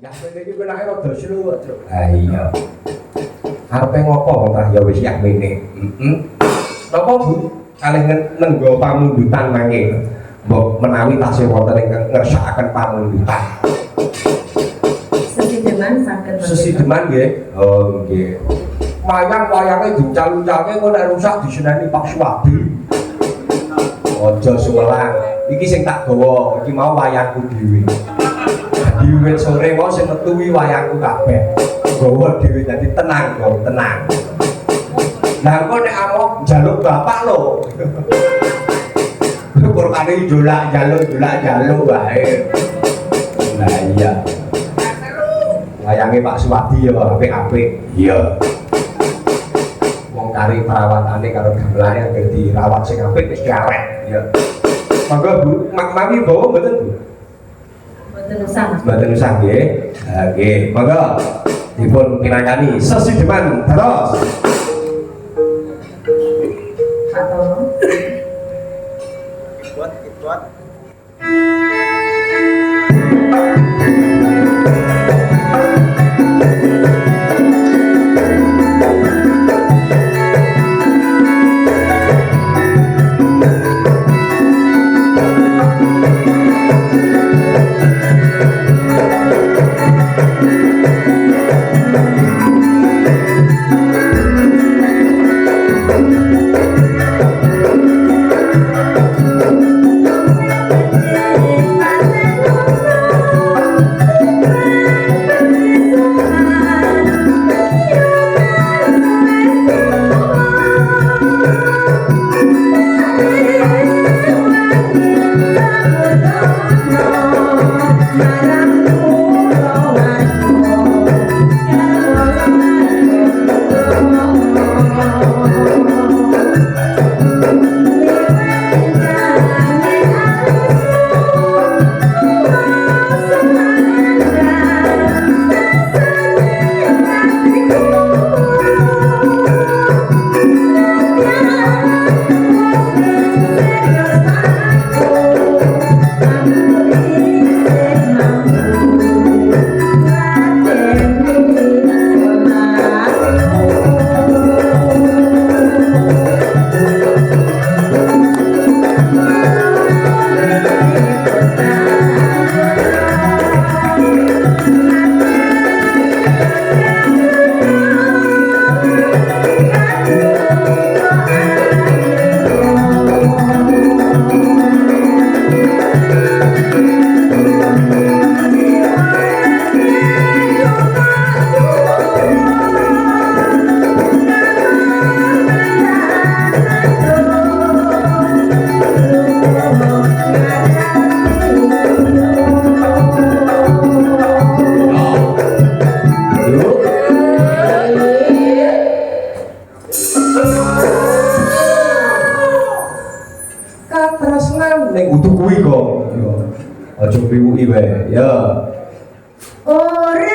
Ya kene iki penake rada slow kok, Truk. Ha iya. Arepe ngopo wong ya wis yahmene. Heeh. Napa Bu? Kalih nenggo pamundutan mangke. Mbok menawi tasih wonten ingkang ngersakaken pamundutan. Sesideman saged. Sesideman nggih. Oh nggih. Wayang-wayange diuncal-uncalke engko nek rusak diseneni Pak Suwadi. Aja sumelang. Iki sing tak gawa, iki mau wayangku dhewe. Dadi wiwit sore mau sing metu kuwi wayangku kabeh. Gawa dhewe dadi tenang kok, tenang. Lah engko nek amok njaluk bapak lho. Kurkane njolak njaluk njolak njaluk wae. Lah iya. Wayange Pak Suwadi ya apik-apik. Iya. Wong kari perawatane karo gamelane anggere dirawat sing apik wis diawet. Iya. Monggo Bu, mak mami bawa mboten Bu? Mboten usah. Mboten usah nggih. Ha nggih, monggo dipun pinangkani sesideman terus. Pak Tono. Buat buat. Katresnan ning kudu kuwi kok. Aja mriwuki wae. Ya. Ora